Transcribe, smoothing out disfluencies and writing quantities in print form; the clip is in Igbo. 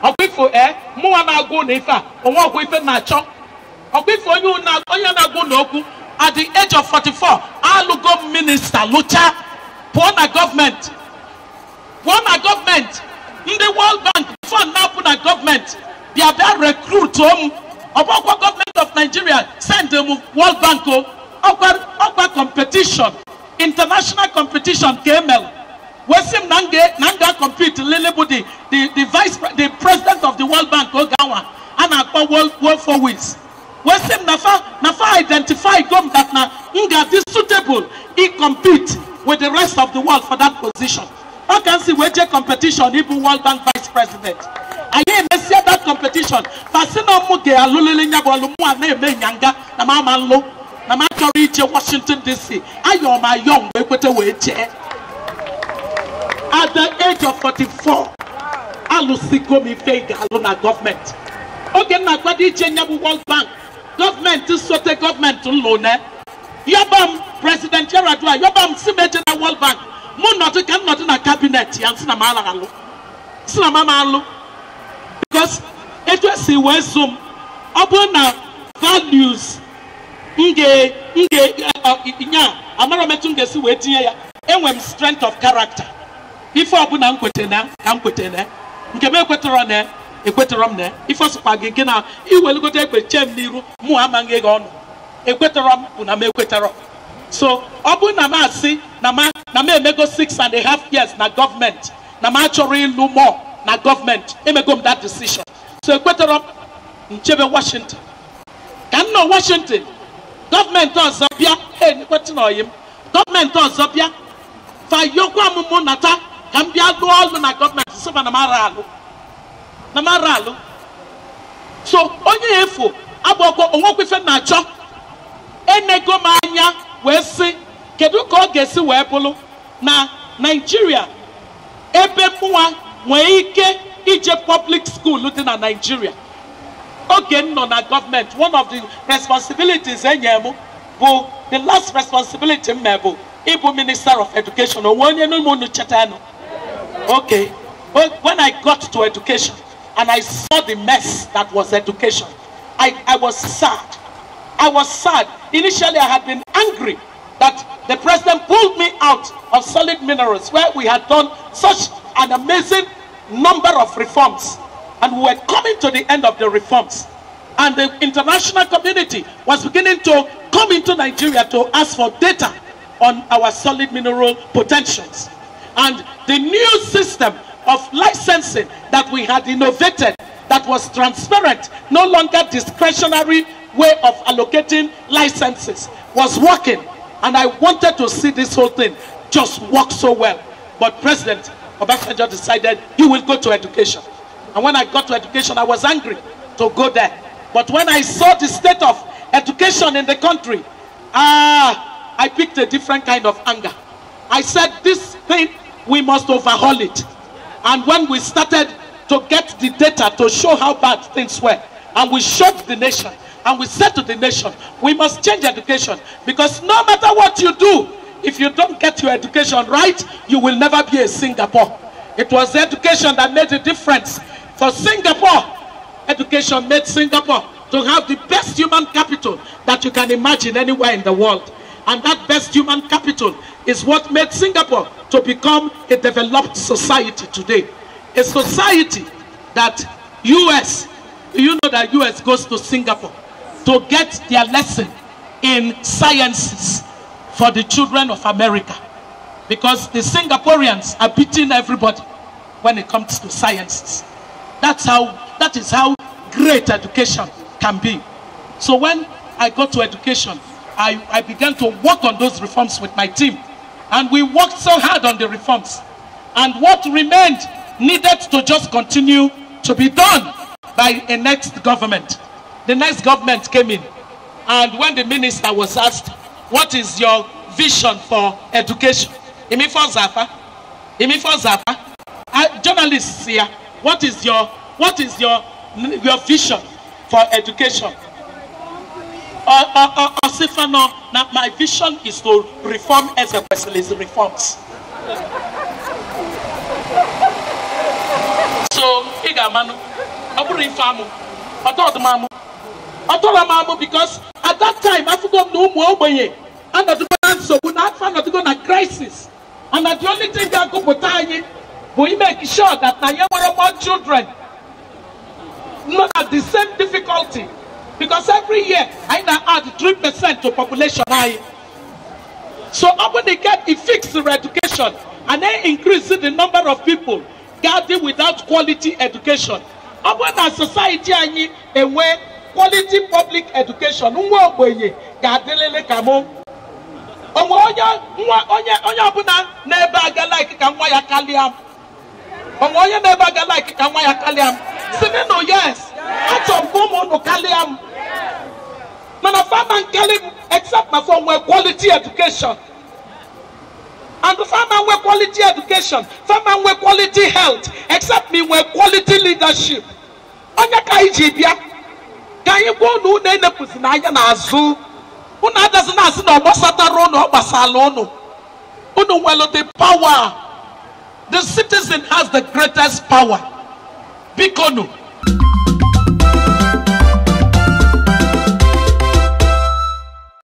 Ọkwa ifo mụnwa na-agụ na ife a onwe ọkwa ife na-achọ ọkwa ifo onye na-agụ na okwu at the age of 44 alụgo minista lụcha pụọ na gọọmenti ndị World Bank fund na-apụ na gọọmenti bịa bịa recruit m ọgbakwa gọọmenti of Nigeria send m World Bank o ọkwa competition international competition ka emel wee sị m na m ga-compete lele bụ the vice the president of the World Bank oge anwa a na-akpọ World for Weeks wee sị m na fa identify go m that na m ga-adị suitable i compete with the rest of the world for that position. Ọ ka m si wee jee competition ịbụ World Bank vice president. Anyị emesia that competition fasị na mụ ga-alụlele nya bụ ọlụ mụ a na-eme nyanga na m ama nlụ na m achọrọ ije Washington DC ayọ m ayọ mgbe ekweta wee jee. At the age of 44, alụsigo m ife ị ga-alụ na gọọmenti. Oge m na-akwado ije nya bụ World Bank, gọọmenti sote gọọmenti nlụ ne. Yọba m President Yar'Adua, yọba m si m eje na World Bank, mụ nọdụ ka m nọdụ na kabinet ya nsị na m alụ. Si na m ama alụ. Because etu esi wee zụ m, ọ bụrụ na values m ga amara m etu m ga-esi wee tinye ya, enwe m strength of character. Ife ọbụla m kwete na ka m kwete na nke m ekwetọrọ na ekwetọrọ m na ife ọsụkwa gị gị na iwelugote egbe chee m n'iru mụ amaghị gị ọnụ ekwetọrọ m bụ na m ekwetọrọ. So ọ bụrụ na m asị na m emego 6.5 years na gọọmenti na m achọrọ ịlụ mọ na gọọmenti, emego m that decision. So ekwetọrọ m nchebe Washington ka m nọ Washington gọọmenti ọzọ bịa ekwetị na oyi m gọọmenti ọzọ bịa fayọkwa m mụ nata ka m bịa lụọ ọlụ na gọọmenti sịba na m ara alụ. So onye efu agbọkọ onwekwa ife na-achọ enego m anya wee sị kedu ka ọ ga-esi wee bụrụ na Nigeria ebe mụnwa nwee ike ije public school dị na Nigeria. Oge m nọ na gọọmenti, one of the responsibilities enye m bụ the last responsibility m mee bụ ịbụ Minister of Education. Onwe onye n'ime unu chetanụ? Okay. When I got to education and I saw the mess that was education, I was sad. I was sad. Initially, I had been angry that the president pulled me out of solid minerals where we had done such an amazing number of reforms. And we were coming to the end of the reforms. And the international community was beginning to come into Nigeria to ask for data on our solid mineral potentials. And the new system of licensing that we had innovated, that was transparent, no longer discretionary way of allocating licenses, was working. And I wanted to see this whole thing just work so well. But President Obasanjo decided he will go to education. And when I got to education, I was angry to go there. But when I saw the state of education in the country, I picked a different kind of anger. I said, this thing, we must overhaul it. And when we started to get the data to show how bad things were, and we showed the nation, and we said to the nation, we must change education, because no matter what you do, if you don't get your education right, you will never be a Singapore. It was education that made the difference. For Singapore, education made Singapore to have the best human capital that you can imagine anywhere in the world. And that best human capital is what made Singapore to become a developed society today. A society that US, you know that US goes to Singapore to get their lesson in sciences for the children of America. Because the Singaporeans are beating everybody when it comes to sciences. That is how great education can be. So when I got to education, I began to work on those reforms with my team. And we worked so hard on the reforms. And what remained needed to just continue to be done by a next government. The next government came in. And when the minister was asked, what is your vision for education? Journalists here, what is your vision for education? Osifano, na my vision is to reform Ezekwesili's reforms. So, ị ga-amanụ, ọ bụrụ ife amụ, ọtọdụmamụ, ọtọrọmamụ because at that time, afụgo m na ụmụ ogbenye anọdụgo na nsogbu na afọ anọdụgo na crisis. And the only thing ga-agụpụta anyị bụ ime sure that na anyị nwere more children not at the same difficulty. Because every year, I now add 3% to population. So when they get a fixed education and then increase the number of people gathered without quality education. When our society and where quality public education, yes. Except my form quality education. And the farmer with quality education, farmer with quality health, except me with quality leadership. Onye ka iji bịa ka anyị gwa unu unu enepụzi n'anya n'azụ unu adazi na-asị na ọ gbasatara unu ọ gbasala unu unu nwere the power. The citizen has the greatest power. Biko nu.